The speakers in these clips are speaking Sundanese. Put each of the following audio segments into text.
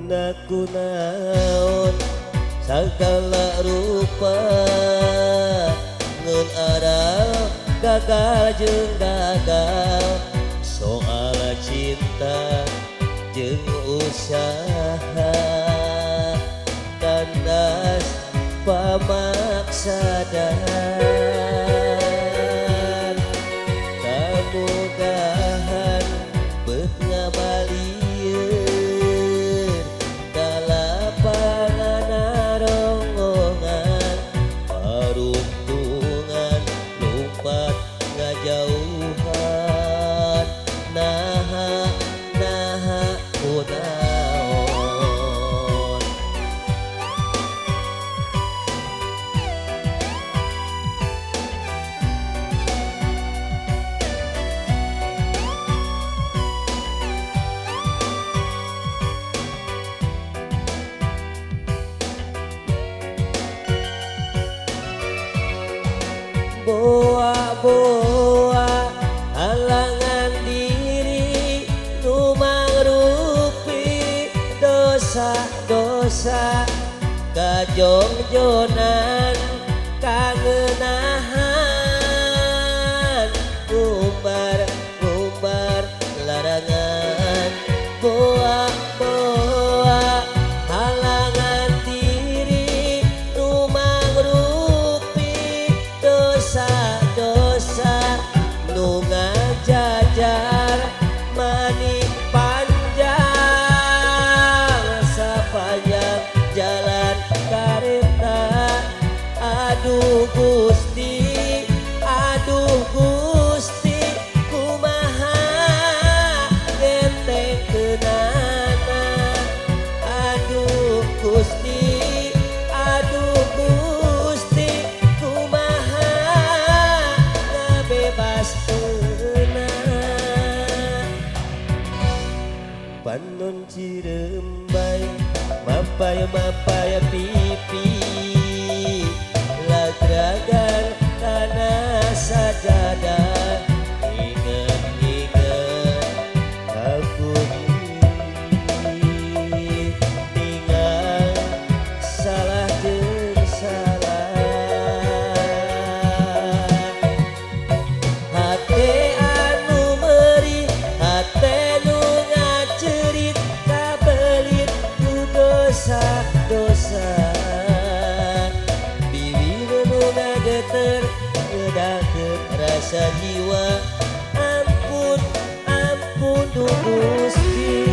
Nakunaon sagala rupa ngeun aral gagal jeung gagal soal cinta jeung usaha kandas pamaksadan kamudahan beut ngabalieun ka lapangan ronggongan paruntungan lumpat ngajauhan naha naha kunaon. Boa-boa halangan diri nu mangrupi dosa-dosa kajongjonan kangenahan umbar-umbar larangan. Boa-boa halangan diri nu mangrupi dosa-dosa nu ngajajar mani panjang sapanjang jalan kareta. Aduh Gusti kumaha genteng keunana. Aduh Gusti kumaha ngabebaskeunana. Panon Cirembay mapay-mapay pipi lagragan kana sajadah inget-inget aku tinggal salah jeung salah. Hate anu meuri hate nu ngacerit kabelit ku dosa-dosa bibir nu ngageter ngedakeun rasa jiwa. Ampun ampun duh Gusti.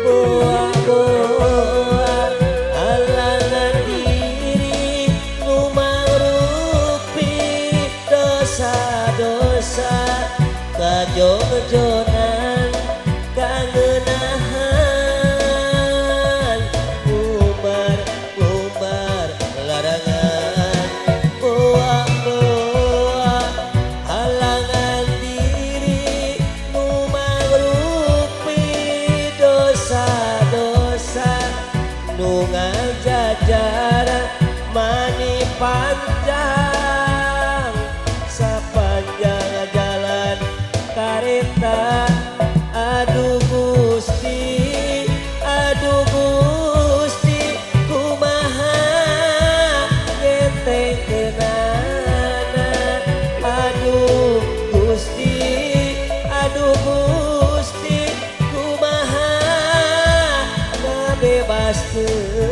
Boa-boa halangan diri nu mangrupi dosa-dosa kajongjonan kangenahan umbar-umbar larangan. Boa-boa halangan diri nu mangrupi dosa-dosa nu ngajajar mani panjang sapanjang jalan kareta. Aduh Gusti kumaha genteng keunana. Aduh Gusti kumaha ngabebaskeun.